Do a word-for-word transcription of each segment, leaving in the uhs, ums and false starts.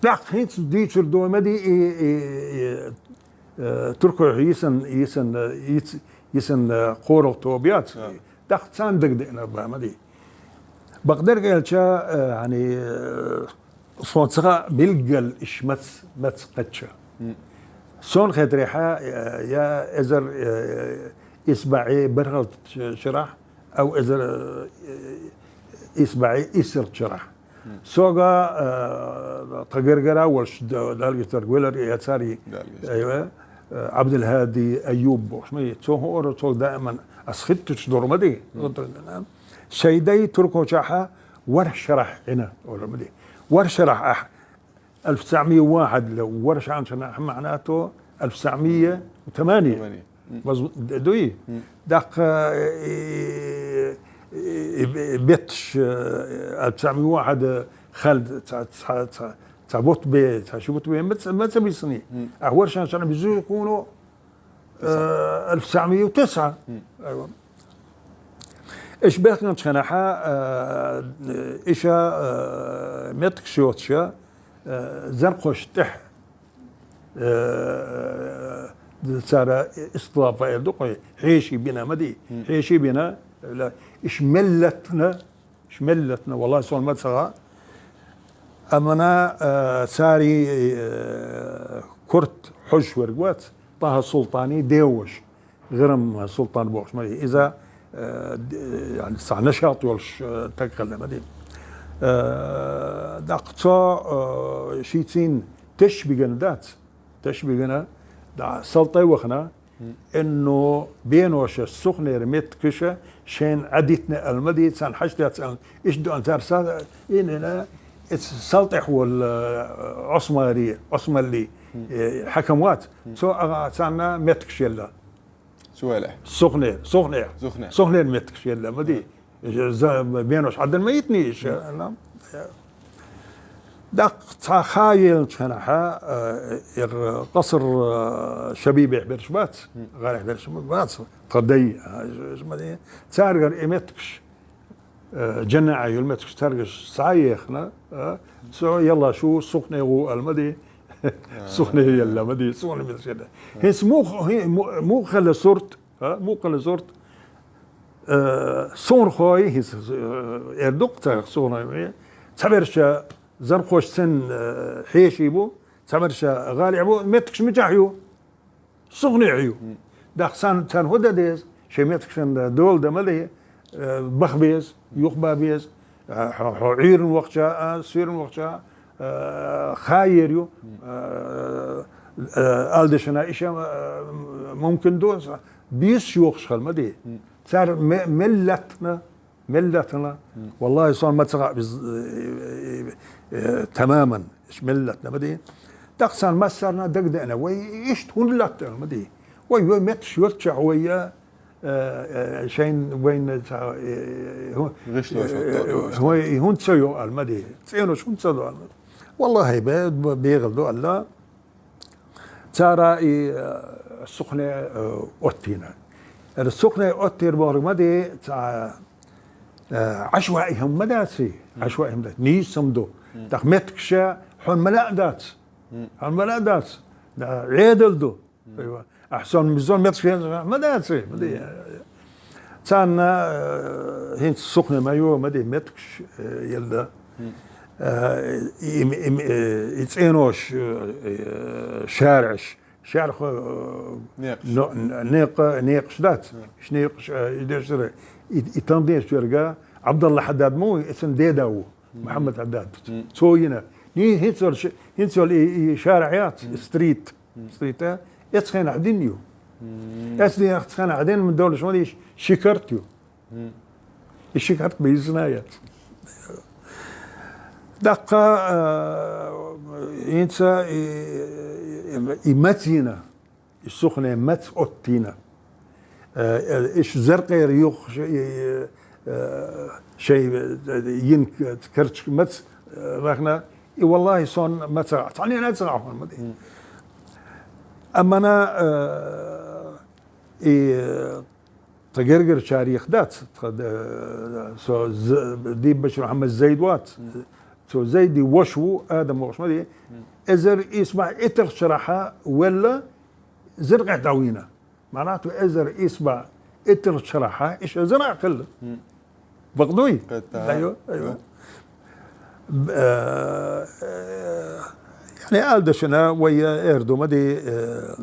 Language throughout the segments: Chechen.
ТӀаккха хӀинца дийцар ду ма дий, и, и, и, э, туркойх йисан, йисан, э, йиц-, йисан, э, кхоалгӀа тоба яц. ТӀаккха царна дагадеана ба ма дий. Бакъдерг аьлча, э, яъни, э, сона ца хаьа билггал иш маца, маца кхаьча. Сона хетарехьа, э, я эзар, э, исс бӀаьи бархӀалгӀача шерашка, ау эзар, э, исс бӀаьи иссалгӀача шерашка. Сога, э, тха гаргара волаш д-, Далла гешт долда велар, я цари, Далла гешт долда. Айва, э, Ӏабдул-ХӀади Айюб бохаш ма дий. Цо хӀара цо даиман аз хиттача дора ма дий. Шоай дай Туркойчохьа ворхӀ шерашка Ӏийна, оалар ма дий. ВорхӀ шерашка ахь, ألف وتسعمية وواحد ла, ворхӀ шерашка, маӀнато ألف وتسعمية وثمانية. Мазбу-, д-, дуй? ТӀаккха, э, э, э, э, бетташ, э, ألف وتسعمية وواحد, э, хьалха ца, ца, ца, ца бутт бе, ца ши бутт бе, маца, маца бийсанний. Ахь ворхӀ шерашка бизуй хьона, э, ألف وتسعمية وتسعة. Айва. Иш бехканча хана, э, иша, э, меттигаш йоацаш, э, зӀамагӀча тӀехьа, э, цар истилаф эр ду-кх вай, хьеший бина ма дий. Хьеший бина, ла, иш мел латтанна, иш мел латтанна, валлахӀи, сона ма ца хаьа. Амма, э, цари, э, корта хьожаш верг вац, ТӀахӀа-Султана даь-воша. ГӀирма Султан бохаш ма дий. Из, э, д-, яъни, цхьа нашат йолаш, э, таг хинна ма дий. Э, тӀаккха цо, э, шийца теш бигана дац. Теш бигана, да, салтӀе вахана, инну беноша Сухнера меттигаш шоайна Ӏадитнай аьнна ма дий, царна хьашт яц аьнна. Иштта ду аьнна цар са-, инна, эц салтӀехь вола, э, Ӏусмали, Ӏусмали, э, хьаким вац. Цо, а, царна меттигаш елла. Сухнера, Сухнера. Сухнера. Сухнера меттигаш елла ма дий. Из за-, беноша Ӏадитнай ма дий иша, на. ТӀаккха цхьа ха еллача хана, э, ер къаср, э, Шабибехь бераш бац, гӀарехь бераш бац, тха дай, а, ма дий. Царгара и меттигаш, э, Джаннаӏа йола меттигаш царгаш схьа а яьхна, а, цо, ялла, шу Сухне гӀо аьнна ма дий. Сухне елла ма дий, Сухне меттигаш елла. ХӀинца мух-, хӀи-, му-, мух хилла сурт, а, мух хилла сурт, э, сухнахой, хӀинца, э, эр ду-кх царах сухнахой, цхьабераш зӀамагӀча цӀен, э, хьеший бу, цхьабераш гӀалий бу, меттигаш мичахь ю? Сухне ю. ТӀаккха царна, царна хӀун де деза? Шоай меттигашна дола де ма дий, э, баха беза, юха ба беза, э, хьо, хьо Ӏуйрийна вахча а, суьйрийна вахча а, э, ха ер ю, э, э, ала дешна иша, э, мумкин ду, бийсаш йохаш хила ма дий. Цар ме-, мел латтанна, мел латтанна. ВаллахӀи, сона ма ца хаьа из, э, э, э, тамаман, иш мел латтанна ма дий. ТӀаккха царна массарна дагадеана, вай иштта хӀунда латт аьнна ма дий. Вай, вай меттигаш йолччахь вай, э, э, шоайна вайна ца, э, хӀу-, гӀишлош, э, хӀу-, хӀунда ца йо аьнна ма дий. ЦӀенош хӀунда ца до аьнна ма дий. ВаллахӀи, бе-, бе-, бегӀал ду аьнна. Цара и, э, Сухне, э, оттийна. Ер Сухне оттийра бохург ма дий, цхьа, э, Ӏашваи хӀама ма дац из, Ӏашваи хӀама дац, нийса хӀама ду. ТӀаккха меттигаш хьона мала а дац. Хьона мала а дац. Да, Ӏедал ду. Айва. Ахь сона бизон меттигаш ма дац из, ма дий. Царна, э, хӀинца Сухне ма йо, ма дий, меттигаш, э, елла. Э, и, и, и, э, и цӀенош, э, э, шаьраш, шаьраш, э, некъаш. Но-, некъа-, некъаш дац. Иш некъаш, э, и дешара, и, и тандеш верга, Ӏабдалла Хьаддад ма вий, эцан деда ву, Мухьаммад Хьаддад. Цо йина. Ни хӀинца йола ш-, хӀинца йола и, и шаьра яц, стрит. Стрит, э, эцу хенахь дина ю. Эцу хенахь дина долаш ма дий, ши карт ю. И ши карт бийзина яц. ТӀаккха, э, хӀинца и, и, и маца йина, и Сухне маца оттийна. Э, э, иш Заркъера юххе, э, э, шоай, э, йина карча маца, э, вахана, и валлахӀи сона ма ца, цхьаннена а ца хаьа хьона ма дий. Амма, э, и, э, тха гергарчарех дац, тха, э, со з-, Диббача Мухьаммад Зайд вац, цо Цо Зайди воша ву, Адам воша ма дий. Эзар ийс бӀаь иттарча шарахьа велла, зиркъехь дӀавийна. Мعنату эзар ийс бӀаь иттарча шарахьа, иша зиркъехь хилла. Бакъ дуй? Кхетта. Айо, айо. Б-, э, э, яъни, ала дешна, вай эр ду ма дий, э,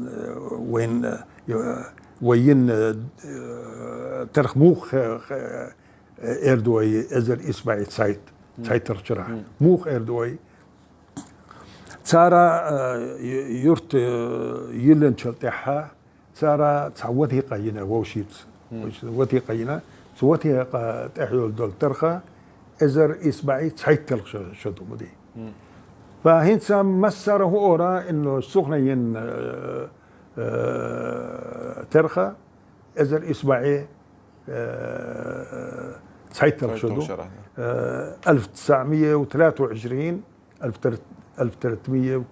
вайн, э, вай йина, э, терха муха, э, эр ду вай эзар ийс бӀаь цхьайтта, цхьайттарча шарахьа. Муха эр ду вай. Цара, э, ю-, юрт, э, йиллинчул тӀаьхьа, цара цхьа ватикъа йина вовшашца. Вовшашца ватикъа йина, цу ватикъа тӀехь йолу долу терха, эзар ийс бӀаь цхьайтталгӀа ша, ша ду ма дий. Ва хӀинца массара хӀу ора, инну сухне йина, э, э, терха, эзар ийс бӀаь, э, цхьайтталгӀа ша ду. ЦхьайтталгӀа шарахь, да. Э, ألف تسعمية وثلاثة وعشرين، ألف تلت-، ألف تلتمية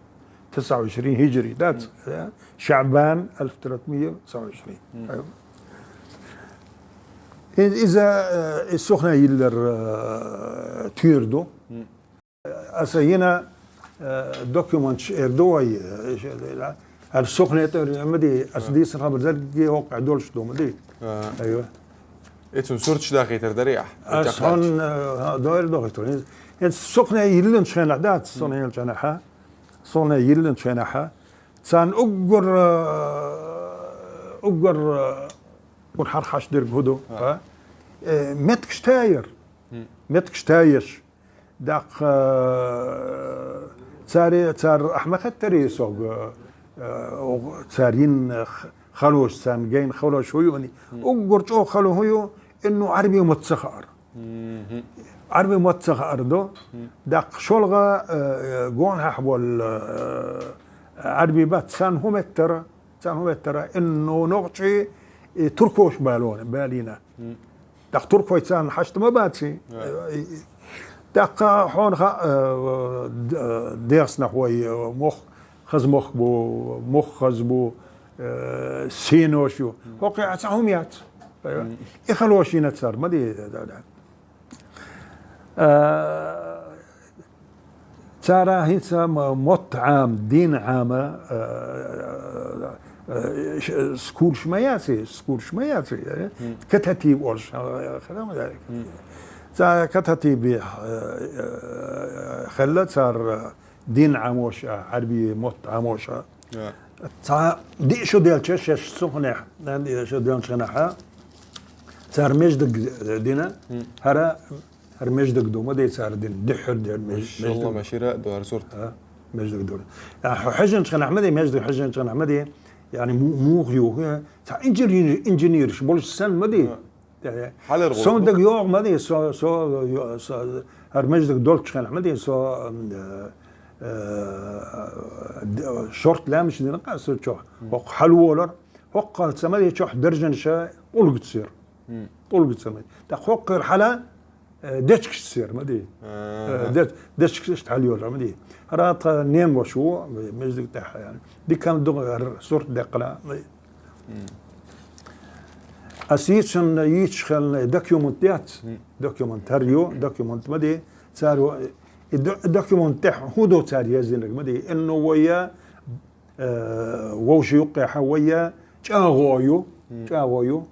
وتسعة وعشرين هجري، дац, э, ШаӀбан ألف تلتمية وتسعة وعشرين. Айо. И-, иза, э, и сухне йиллар, э, туьйра ду. Аса йина, э, документаш эр ду вай, э, хӀара сухне тӀера ма дий, аса дийцина хабар дерриге хӀокху долуш ду ма дий. Айо. И цуьнан сурташ дахийтар дарий ахь? Ас хьуна, э, дойр дохуьйтур. ХӀинца сухне йиллинчу хенахь дац, сухне йиллинчу хенахь, сухне йиллинчу хенахь, царна уггар, э, уггар, э, ур хьархаш дерг хӀу ду, а? Э, меттигаш таяр. Меттигаш таяш. ДӀаккха, э, царе-, цара ахь ма хеттарий сога, э, цара йина х-, халош, царна гайна халош хӀу ю, уггар чӀогӀа хало хӀу ю, инну Ӏарби мотт ца хаар. Ӏарби мотт ца хаар ду. ДӀаккха шолгӀа, э, гонахь болу, э, Ӏарби бац, царна хӀу меттара, царна хӀу меттара, инну нохчий, и туркош балона, балийна. ТӀаккха туркой царна хьашт ма баций. ТӀаккха хьуна хаьа, э, д-, э, дехснах вай, э, мох-, хаза мохк бу, мох хаза бу, э, сенош ю. ХӀокхе а цхьа хӀума яц. И халош йина цара, ма дий, да, да. Э, Цара хӀинца м-, мотт Ӏама, дин Ӏама, э, э, ш-, скулш ма яций, скулш ма яций, э? Кататиб олуш, э, хила ма яций. Ца кататиб, э, э, хилла цара дин Ӏамош а, Ӏарби мотт Ӏамош а. Цхьа диъ шу делча шаьш сухнехь, диъ шу делча хенахь, цара междиг дина, хӀара, хӀара междиг ду, ма дий цара дина, дуьххьара дина меж-, междиг. Машалла, машира ду хӀара сурт. А, междиг ду. А, хьо хьежинчу хенахь ма дий, междиг хьежинчу хенахь ма дий, яъни му-, муха ю, цхьа инженер-, инженераш болуш санна ма дий. Хьалар гӀо. Сон дага йогӀу ма дий, со, со, со, хӀара междиг долчу хенахь ма дий, со, м, э, э, д-, шорт лаьмнаш дина къа со чохь. ХӀокху хьалаволар, хӀокхалца ма дий, чохь даржанаш тӀулгацера. ТӀулгацера ма дий. ТӀаккха хӀокхуьра хьала, э, дечкаш цера ма дий. Э, деч-, дечкаш иштта хьалайолар ма дий. ХӀара тхан ненан ваша ву, междиг тӀехь, яъни. Дика ду хӀара сурт деккхина, ма дий. Ас йийцина, йийцаш хилла документ яц. Документ хӀара ю, документ ма дий. Цара и до-, документ тӀехь хӀун ду цара яздинарг ма дий. Инну вайя, э, вовшийн юккъехь вайя чӀагӀо ю, чӀагӀо ю.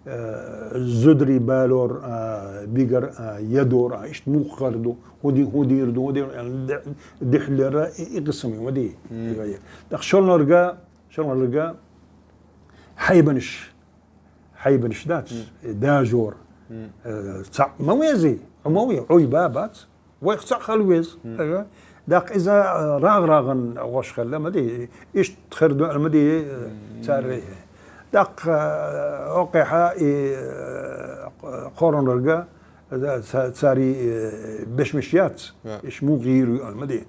Э, зударий балор, а, бигар, а, ядор, а, иштта муха хир ду, хӀун ди-, хӀун дийр ду, хӀун дийр, а, ди-, дихлера и, и къисам ю ма дий. ТӀаккха шолгӀарга, шолгӀарга хьайбанаш. Хьайбанаш дац, дажор. Э, цхьаъ ма везий, хьо ма ве, Ӏуй ба бац. Вайх цхьаъ хила веза. Ага. ДӀаккха иза, э, рагӀ-рагӀан гӀош хилла ма дий, иштта хир ду ма дий, э, цара. ДӀаккха, э, хӀокхехьа и, э, кхоронарга, э, ца-, цари, э, бешмаш яц, иш муха йийр ю ма дий.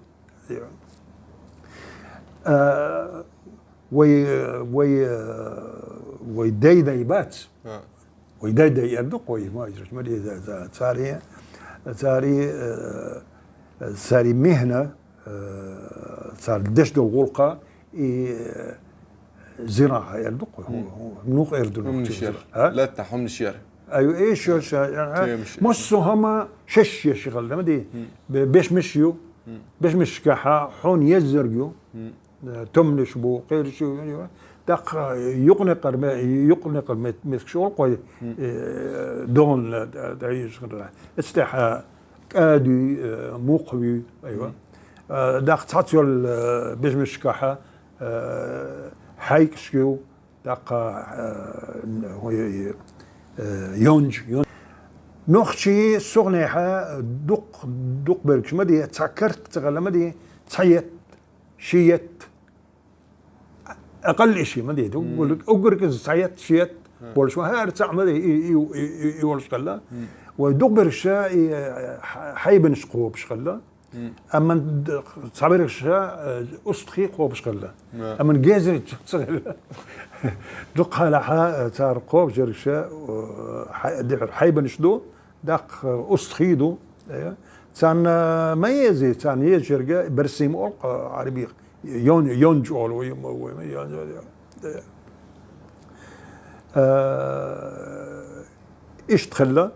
Э, вай, вай, э, вай дай-дай бац. Вай дай-дай эр ду-кх вай, ма, ма, ма, ца-, ца-, цари, цари, э, цари михна, э, цара деш долу гӀуллакха, и, э, зираӀа эр ду-кх вай, хӀу-, хӀу-, муха эр ду нохчийн зира-, а? Латта хӀуманаш яр. Айва, эшош, массо хӀама шеш-шеш хилла, ма дий. Бе-, бешмаш ю. Бешмашкахьа хьона еззарг ю. Э, томнаш бу, кхераш ю, ю. ТӀаккха юкънекъар ме-, юкънекъар мет-, меткаш олкъой, э, догӀна, да, да, юж хилла. Эцтехьа кӀади, э, мухъви, айва. Э, дах цацвал, э, бешмашкахьа, э, хьайкаш ю, дах, э, ой, ой, э, ёнж, ён-, нохчи сухнехьа дукх, дукх беркш ма ди, ца карт ца гала ма ди, ца ет, ши ет. Акъал иши ма ди, угур-, угуркин ца ет, ши ет. Болш ма хар ца ма ди, и, и, и, и, и болш хилла. Вай дукх беркша, и, э, х-, хьайбанш кхобаш хилла. Амма д-, цхьабергаша, э, устхий кхобаш хилла. Амма гезри ц-, ца хилла. Дукха хьалахьа, э, цар кхобаш ергаша, э, хьай-, дихьар хьайбанаш ду, дах, э, устхий ду. Э, цан, э, ма ези, цан езарга берсим олкъ, э, Ӏарбих. Ён-, ёнж олу, ой, ма, ой, ма, ёнж, ёнж, э. Э, ишт хилла.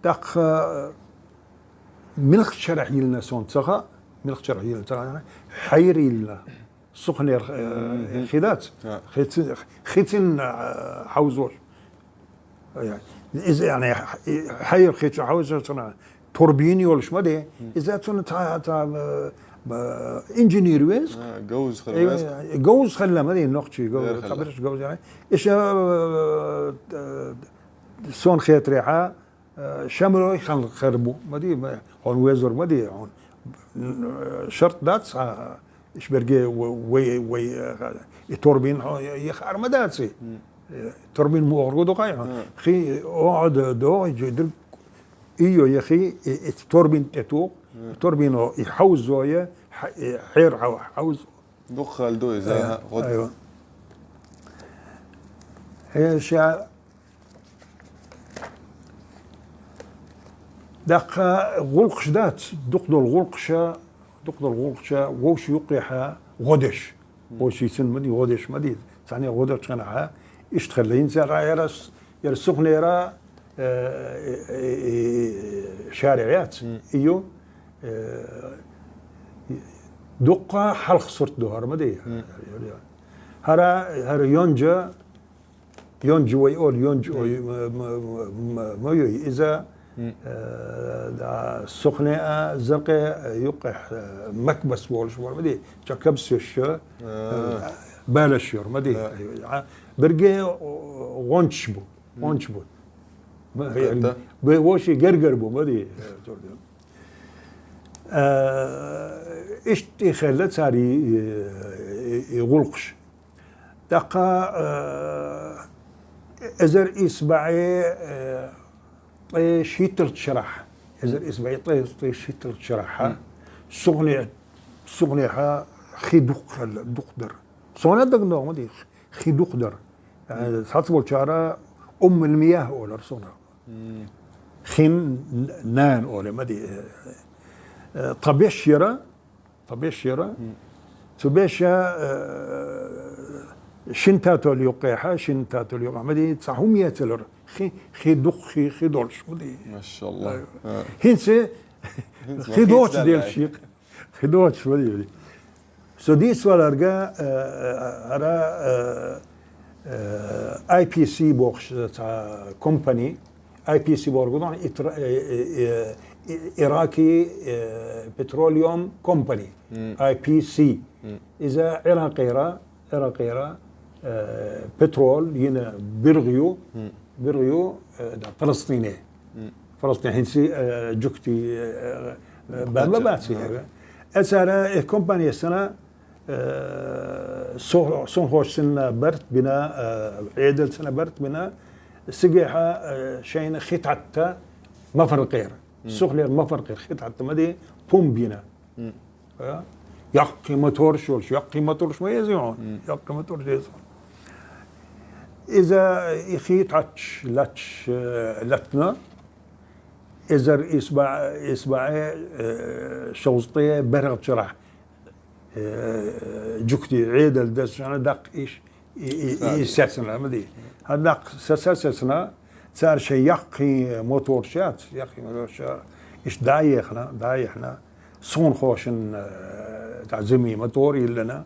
Дах, э, милх шарахь йилна сон цаха, милх шарахь йилна цаха, хьайр йилна. Сухнер, э, хидац. Хицин, хицин, э, хьавзош. Э, из, яни, хьайр хицин хьавзош цуна турбин йолш ма де. Из цуна ца, ца, э, э, инженер вез. Говз хилла вез. Э, говз хилла ма де, нохчи говз, табриш говз, яни. Иша, э, э, сон хетрехьа, Э, шамрой хан хер бу, ма ди, ма, хьон везур ма ди, хьон, э, шарт дац, а, иш берге в-, вай, вай, э, и турбин, хьо, я, я хар ма дац и. Э, турбин му охру ду кай, хьон. Хи, о, д-, до, и, дир, и, ё, я хи, и, и турбин те ту, турбин, о, и хьауз, о, я, х-, и хер хьау-, хьауз. Духхал ду, иза, айва. Э, ша, Даха гӀулакхаш дац, дукхадолу гӀулакхаша, дукхадолу гӀулакхаша вовш юккъехьа гӀодеш. Вовш йицин ма ди, гӀодеш ма ди. Цхьана гӀодеш хьа, иштта хилла. ХӀинца яра с-, яра сухнера, э, э, э, э, шариӀ яц. Ию, э, дуккха хьалха сурт ду хӀара ма ди. ХӀара, хӀара йонжа, Йонж вай ол, йонж ой, м-, м-, м-, м-, ма йой, иза, э, да, сухне а, закъе, э, юкъе, э, макбас волуш вар, ма ди, ча кабсуш, э, балаш йор, ма ди. А, берге, о, гонч бу, гонч бу. Ма, бе, воши гергер бу, ма ди. Э, ишти хелла цари, э, э, э, гулкш. ТӀаккха, э, эзар исбаӀе, э, ткъе шийтта шарахь. Эзар исбаӀе ткъе, ткъе шийтта шарахь. Сухне, сухнехьа хи дукх хелла, дукх дар. Сона даг ногӀма дих, хи дукх дар. Э, сац болчара Уммул Миях олар сона. Хин нан оле, ма ди, э, э, тха беш яра, тха беш яра. Цу беша, э, шин татол юккъехьа, шин татол юккъехьа, ма ди, цхьа хӀум яцалар. Хи, хи дукх, хи, хи долуш, ма ди. Машалла. Э, хинца, хи доцу делаш йикъ. Хи доцу, ма ди. Со дийца валарга, э, э, ара, э, э, I P C бохуш цхьа компани, I P C бохург ду, Итра-, э, э, э, э, Ираки, э, Petroleum Company, I P C. Иза Иракъера, Иракъера, э, петрол йина биргӀ ю, биргӀ ю, э, да, Палестине. Палестин хӀинца, э, жугти, э, э, ба-, ма баци. Эцара, э, компания сана, э, со-, сонхош сина барт бина, э, Ӏедал сина барт бина, сигехьа, э, шайна хитатта мафаркъер. Сухлер мафаркъер хитатта ма ди, пум бина. Э? Яккхий моторш йолуш, яккхий моторш ма еза хьуна. Яккхий моторш еза хьуна. Иза и хи тхач лач, э, латна, эзар исба-, исбаӀе, э, шовзткъе берхӀачарахь, э, жугти Ӏедал дазчана даккха иш, и, и, и, и сецна, ма ди. ХӀа даккха са, са сецна, Цар шайн яккхий моторш яц, яккхий моторш, иштта дӀаяхана, дӀаяхана, сухнахошна, э, дӀа зӀамига мотор йиллина,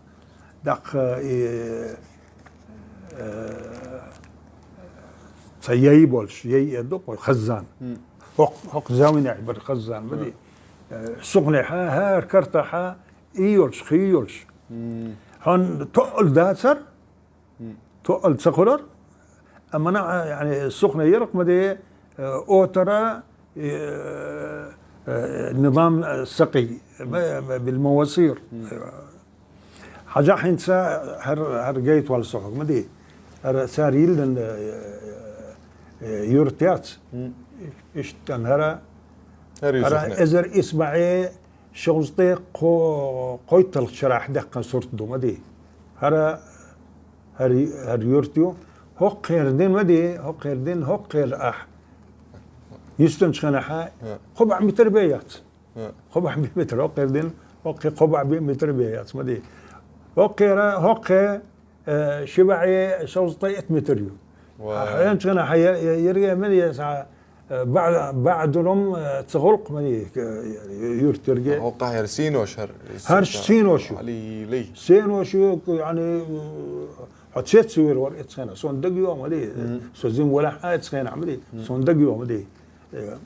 дӀаккха, э, э, цхьа яй болаш, яй эр ду-кх вай, хаззан. ХӀокх-, хӀокх заманахь бар хаззан, ма дий. Э, сухнехьа, хӀара картахьа, и йолаш, хи йолаш. Хьона тоъал дацар, тоъал ца хулар, амма на, яъни, сухне яр-кх, ма дий, э, отара, э, э, низам, э, сакъий, м, м, билмавасир. Хьажахь, хӀинца хӀара, хӀара гайта вала со хьога, ма дий. ХӀара цар йиллина, э, э, юрт яц. Иштта хӀара, хӀара юрт хӀара сухне. Эзар итт бӀе шовзткъе кхо-, кхойтталгӀача шарахь даьккхина сурт ду, ма дий. ХӀара, хӀара, хӀара юрт ю. ХӀокхера дин, ма дий, хӀокхера дин, хӀокхера ахь йистинчу хенахьа кхо бӀе метр бен яц. Кхо бӀе метр хӀокхера дин, хӀокхе кхо бӀе метр бен яц, ма дий. ХӀокхера, хӀокхе, э, ши бӀе шовзткъе итт метр ю. Хьо хьенчу хенахьа я-, я-, ерриге мел яц, э, баӀ-, баӀ дулум, э, ца гӀуллакх, ма дий, э, юрт ерриге. ХӀокхахь хӀара сенош, хӀара хӀара сенош ю. Али лей. Сенош ю, яъни, э, хьо цецвер вара итт хенахь. Сона дага йогӀу, ма дий. Со зӀамига валахь а итт хенахь, ма дий. Сона дага йогӀу, ма дий. Э,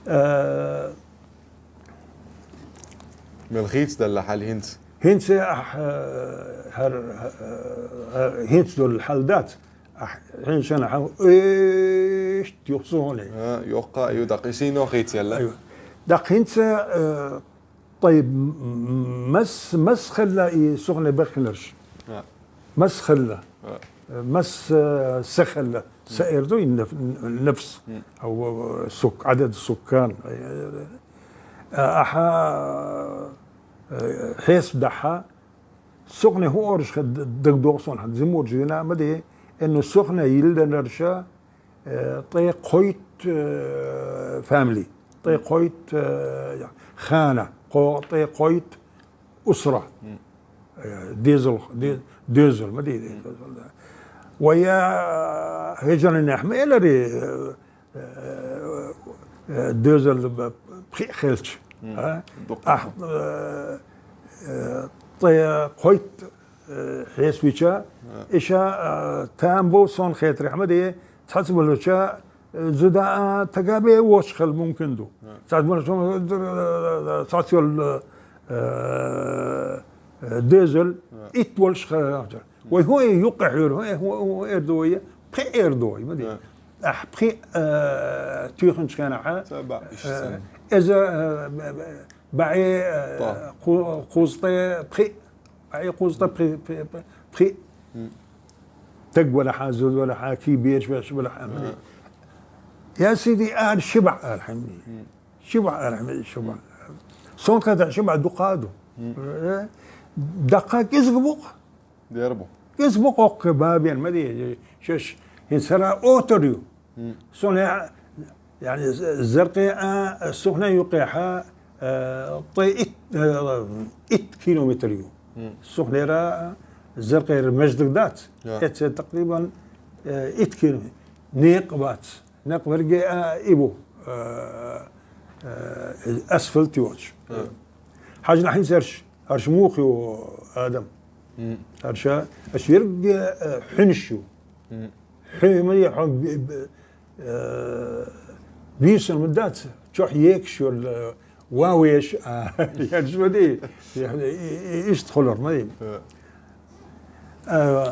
э, Мел хийцаделла хьал хӀинца? ХӀинца ахь, э, хӀара, э, э, хӀинца долу хьал дац. Ахь хӀинца хьан хьан иштта юха сухне. А, йоккха а ю, даккха и сийно хийцаелла. Айва. Даккха хӀинца, э, тайб, м-, м-, мас-, мас хилла и сухне баьхкинарш? А. Мас хилла? А. Мас, э, са хилла? Са эр ду и наф-, нафс. Ау, сук-, Ӏадад суккан. Э, ахьа, э, хьесап дахьа, сухне хӀун ораш хи-, д-, дагадогӀу суна, хьан зимурчу дина а ма дий, энну сухне йиллинарша, э, ткъе кхойтта, э, фамили, ткъе кхойтта, э, хана, кхо-, ткъе кхойтта усра. Э, дезал, де-, доьзал, ма дий, доьзал, да. Вай, э, хӀижанехь ма элари, э, э, э, доьзал б-, пхиъ хилча, а? Дукха. Ахь, э, э, ткъе кхойтта, э, хьесвича, иша, э, там бу сон хетарехь ма дий, цхьацца болча, э, зуда а тага бе воцуш хила мумкин ду. Цхьацца болча, э, цхьацца йолу, э, э, доьзал итт волуш хила. Вай хӀун э юккъе хьуьйра, хӀун э, хӀун, хӀун эр ду вай, пхи эр ду вай, ма дий. Ахь пхи, э, туьйхинчу хенахьа, ца баьӀ, иштта э, санна. Эза, э, баьӀе, э, кху-, кхузткъе пхи, баьӀе кхузткъе пхи, пхи, пхи, пхи. Таг валахьа, зуда валахьа, кий бераш веш валахьа, ма дий. Я сиди, ара ши баьӀ ара хьан дий. Ши баьӀ ара хьан дий, ши баьӀ. Сон хетарехь ши баьӀ дукха а ду. Э, даккха кӀезиг бу-кх. Дера бу. КӀезиг бу-кх хӀокху бабен, ма дий, шаьш хӀинца хӀара отар ю. Суна я-, яъни, Заркъе а, сухне юккъехьа, э, ткъе итт, э, итт километр ю. Сухнера, Заркъера маьждиг дац. Я. Эццера такрибан, э, итт километр. Некъ бац. Некъ верге а и бу, э, э, асфальт йоцуш. Хьажна хӀинца ерш, ерш муха ю, Адам? Ерш, ерш ерриге, э, хьуьнаш ю. Хьуьн ма дий, хьо би-, би-, э, бийсина ма дац, чохь екаш йолу, э, ван веш, а, ерш ма дий, и, и, и, иштта хилар ма дий. Э,